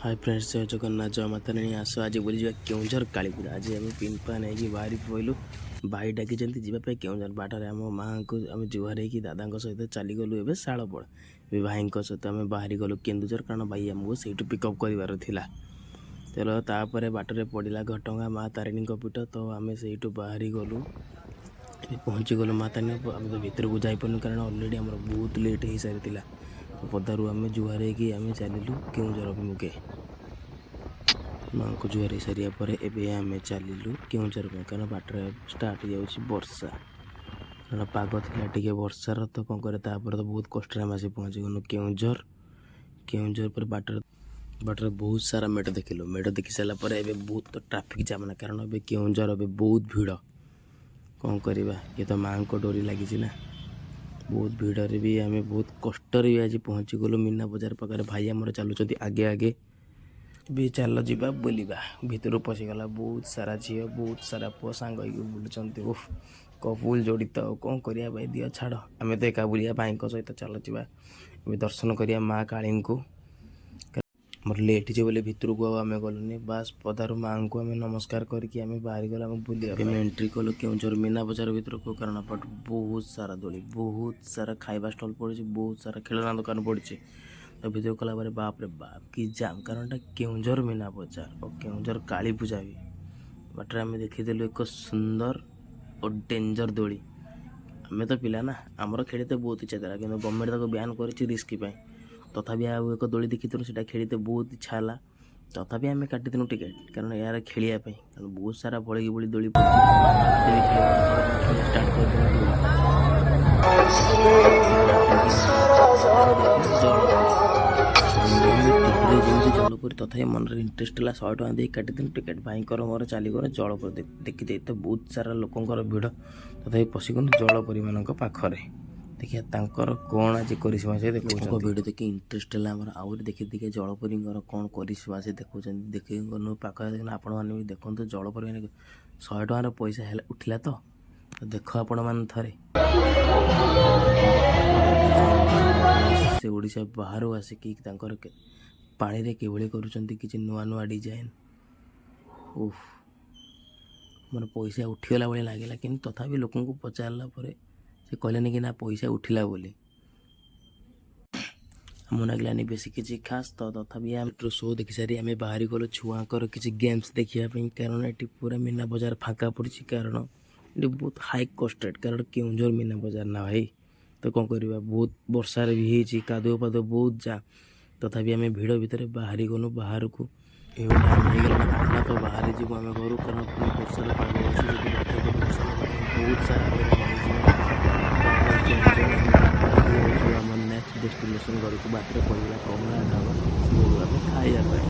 High friends, ଜୟ ଜଗନ୍ନାଥ, ଜୟ ମାତା ରାଣୀ। ଆସ, ଆଜି ବୁଲିଯିବା କେଉଁଝର କାଳୀପୂଜା। ଆଜି ଆମେ ପିନ୍ପା ନେଇକି ବାହାରି ପଇଲୁ। ଭାଇ ଡାକିଛନ୍ତି ଯିବା ପାଇଁ କେଉଁଝର। ବାଟରେ ଆମ ମାଆଙ୍କୁ ଆମେ ଜୁହାର ହେଇକି ଦାଦାଙ୍କ ସହିତ ଚାଲିଗଲୁ ଏବେ ଶାଳପଡ଼ା। ଏବେ ଭାଇଙ୍କ ସହିତ ଆମେ ବାହାରି ଗଲୁ କେନ୍ଦୁଝର, କାରଣ ଭାଇ ଆମକୁ ସେଇଠୁ ପିକଅପ୍ କରିବାର ଥିଲା। ତେଲ ତାପରେ ବାଟରେ ପଡ଼ିଲା ଘଟଗାଁ ମା ତାରିଣୀଙ୍କ ପୀଠ। ତ ଆମେ ସେଇଠୁ ବାହାରି ଗଲୁ, ଏବେ ପହଞ୍ଚିଗଲୁ ମା ତାରିଣୀ। ଆମେ ତ ଭିତରକୁ ଯାଇପାରିନୁ, କାରଣ ଅଲରେଡ଼ି ଆମର ବହୁତ ଲେଟ୍ ହେଇସାରିଥିଲା। ତ ପଦାରୁ ଆମେ ଜୁହାର ହେଇକି ଆମେ ଚାଲିଲୁ କେଉଁଝର ଅଭିମୁଖେ। ମାଆଙ୍କୁ ଜୁହାର ହେଇସାରିବା ପରେ ଏବେ ଆମେ ଚାଲିଲୁ କେଉଁଝର ପାଇଁ, କାରଣ ବାଟରେ ଷ୍ଟାର୍ଟ ହେଇଯାଉଛି ବର୍ଷା, କାରଣ ପାଗ ଥିଲା ଟିକେ ବର୍ଷାର। ତ କ'ଣ କରିବା? ତାପରେ ତ ବହୁତ କଷ୍ଟରେ ଆମେ ଆସି ପହଞ୍ଚିଗଲୁ କେଉଁଝର। କେଉଁଝର ପରେ ବାଟରେ ବହୁତ ସାରା ମେଢ଼ ଦେଖିଲୁ। ମେଢ଼ ଦେଖି ସାରିଲା ପରେ ଏବେ ବହୁତ ତ ଟ୍ରାଫିକ୍ ଜାମ୍ ନା, କାରଣ ଏବେ କେଉଁଝର ଏବେ ବହୁତ ଭିଡ଼। କ'ଣ କରିବା? ଇଏ ତ ମାଆଙ୍କ ଡୋରି ଲାଗିଛି ନା। ବହୁତ ଭିଡ଼ରେ ବି ଆମେ ବହୁତ କଷ୍ଟରେ ବି ଆଜି ପହଞ୍ଚିଗଲୁ ମୀନା ବଜାର ପାଖରେ। ଭାଇ ଆମର ଚାଲୁଛନ୍ତି ଆଗେ ଆଗେ। ଏବେ ଚାଲ ଯିବା ବୁଲିବା। ଭିତରୁ ପଶିଗଲା, ବହୁତ ସାରା ଝିଅ, ବହୁତ ସାରା ପୁଅ ସାଙ୍ଗ ହେଇକି ବୁଲୁଛନ୍ତି। ଓଃ, କପୁଲ ଯୋଡ଼ି ତ। ଆଉ କ'ଣ କରିବା ଭାଇ? ଦିଅ, ଛାଡ଼, ଆମେ ତ ଏକା ବୁଲିବା ଭାଇଙ୍କ ସହିତ। ଚାଲ ଯିବା ଏବେ ଦର୍ଶନ କରିବା ମା କାଳୀଙ୍କୁ। ଆମର ଲେଟ୍ ହେଇଯିବ ବୋଲି ଭିତରକୁ ଆଉ ଆମେ ଗଲୁନି। ବାସ୍, ପଦାରୁ ମାଆଙ୍କୁ ଆମେ ନମସ୍କାର କରିକି ଆମେ ବାହାରି ଗଲୁ ଆମେ ବୁଲିବା। ଆମେ ଏଣ୍ଟ୍ରି କଲୁ କେଉଁଝର ମୀନା ବଜାର ଭିତରକୁ, କାରଣ ଏପଟ ବହୁତ ସାରା ଦୋଳି, ବହୁତ ସାରା ଖାଇବା ଷ୍ଟଲ୍ ପଡ଼ିଛି, ବହୁତ ସାରା ଖେଳନା ଦୋକାନ ପଡ଼ିଛି। ତ ଭିତରକୁ ଗଲା ପରେ ବାପରେ ବାପ, କି ଜାମ୍! କାରଣ ଏଟା କେଉଁଝର ମୀନା ବଜାର ଓ କେଉଁଝର କାଳୀ ପୂଜା ବି। ବାଟରେ ଆମେ ଦେଖିଦେଲୁ ଏକ ସୁନ୍ଦର ଓ ଡେଞ୍ଜର ଦୋଳି। ଆମେ ତ ପିଲା ନା, ଆମର ଖେଳିତେ ବହୁତ ଇଚ୍ଛା ଥିଲା, କିନ୍ତୁ ଗଭର୍ଣ୍ଣମେଣ୍ଟ ତାକୁ ବ୍ୟାନ୍ କରିଛି ରିସ୍କ ପାଇଁ। ତଥାପି ଆଉ ଏକ ଦୋଳି ଦେଖିଥିଲୁ, ସେଇଟା ଖେଳିତେ ବହୁତ ଇଚ୍ଛା ହେଲା। ତଥାପି ଆମେ କାଟିଥିଲୁ ଟିକେଟ୍, କାରଣ ଏହାର ଖେଳିବା ପାଇଁ, କାରଣ ବହୁତ ସାରା ଭଳିକି ଭଳି ଦୋଳି ପଡ଼ିଛି। ତେବେ ଖେଳିବା, ତଥାପି ଆମେ ଖେଳିବା ଷ୍ଟାର୍ଟ କରିଦେଲୁ ଦୋଳି। ଦେଖିଲୁ ଜଳପରି। ଆମେ ଟିଭିରେ ଯେମିତି ଜଳପରି, ତଥାପି ମନରେ ଇଣ୍ଟରେଷ୍ଟ ହେଲା। 100 ଟଙ୍କା ଦେଇ କାଟିଦେଲୁ ଟିକେଟ୍। ଭାଇଙ୍କର ମୋର ଚାଲିଗଲୁ ଜଳପରି ଦେଖିତେ। ତ ବହୁତ ସାରା ଲୋକଙ୍କର ଭିଡ଼, ତଥାପି ପଶିଗଲୁ ଜଳପରୀମାନଙ୍କ ପାଖରେ। ଦେଖିବା ତାଙ୍କର କ'ଣ ଆଜି କରିଶ୍ମା ସେ ଦେଖାଉଛନ୍ତି। ଭିଡ଼ିଓ ଦେଖି ଇଣ୍ଟରେଷ୍ଟ ହେଲା ଆମର ଆହୁରି। ଦେଖି ଦେଖି ଜଳପରୀଙ୍କର କ'ଣ କରିଶ୍ମା ସେ ଦେଖାଉଛନ୍ତି। ଦେଖିକି ଗଲୁ ପାଖରେ। ଦେଖିଲେ ଆପଣମାନେ ବି ଦେଖନ୍ତୁ, ଜଳପରୀ ମାନେ 100 ଟଙ୍କାର ପଇସା ହେଲା ଉଠିଲା ତ। ତ ଦେଖ ଆପଣମାନେ ଥରେ, ଡିଜାଇନ ଡିଜାଇନ, ସେ ଓଡ଼ିଶା ବାହାରୁ ଆସିକି ତାଙ୍କର ପାଣିରେ କିଭଳି କରୁଛନ୍ତି କିଛି ନୂଆ ନୂଆ ଡିଜାଇନ। ଉଫ୍, ମୋର ପଇସା ଉଠିଗଲା ଭଳି ଲାଗିଲା, କିନ୍ତୁ ତଥାପି ଲୋକଙ୍କୁ ପଚାରିଲା ପରେ ସେ କହିଲେନି କି ନା, ପଇସା ଉଠିଲା ବୋଲି। ଆମ ଲାଗିଲାନି ବେଶୀ କିଛି ଖାସ୍। ତ ତଥାପି ଆମେ ଶୋ ଦେଖି ସାରି ଆମେ ବାହାରି ଗଲୁ ଛୁଆଙ୍କର କିଛି ଗେମ୍ସ ଦେଖିବା ପାଇଁ, କାରଣ ଏଠି ପୁରା ମୀନା ବଜାର ଫାଙ୍କା ପଡ଼ିଛି, କାରଣ ଏଠି ବହୁତ ହାଇ କଷ୍ଟ ରେଟ୍, କାରଣ କେଉଁଝର ମୀନା ବଜାର ନା ଭାଇ। ତ କ'ଣ କରିବା? ବହୁତ ବର୍ଷାରେ ବି ହେଇଛି, କାଦୁଅ ପାଦୁଅ ବହୁତ ଜାମ୍। ତଥାପି ଆମେ ଭିଡ଼ ଭିତରେ ବାହାରି ଗଲୁ ବାହାରକୁ। ଏବେ ଟାଇମ୍ ହେଇଗଲାଣି 8ଟା। ତ ବାହାରି ଯିବୁ ଆମେ ଘରୁ, କାରଣ ପୁଣି ବର୍ଷାର ପାଗ ଅଛି। ଯଦି ବାଟରେ କୋଉଠି ବର୍ଷା ହେଲା, ବହୁତ ସାରା ହଇରାଣ ହେଇଯିବା। ତ ଆମେ ଚାଲି ଚାଲି ବାହାରି ଯାଉଛୁ ଆମ ନେକ୍ସଟ ଡେଷ୍ଟିନେସନ୍ ଘରକୁ। ବାଟରେ ପଡ଼ିଗଲା କମଳା ଢାବା, ଗଲୁ ଆମେ ଖାଇବା ପାଇଁ।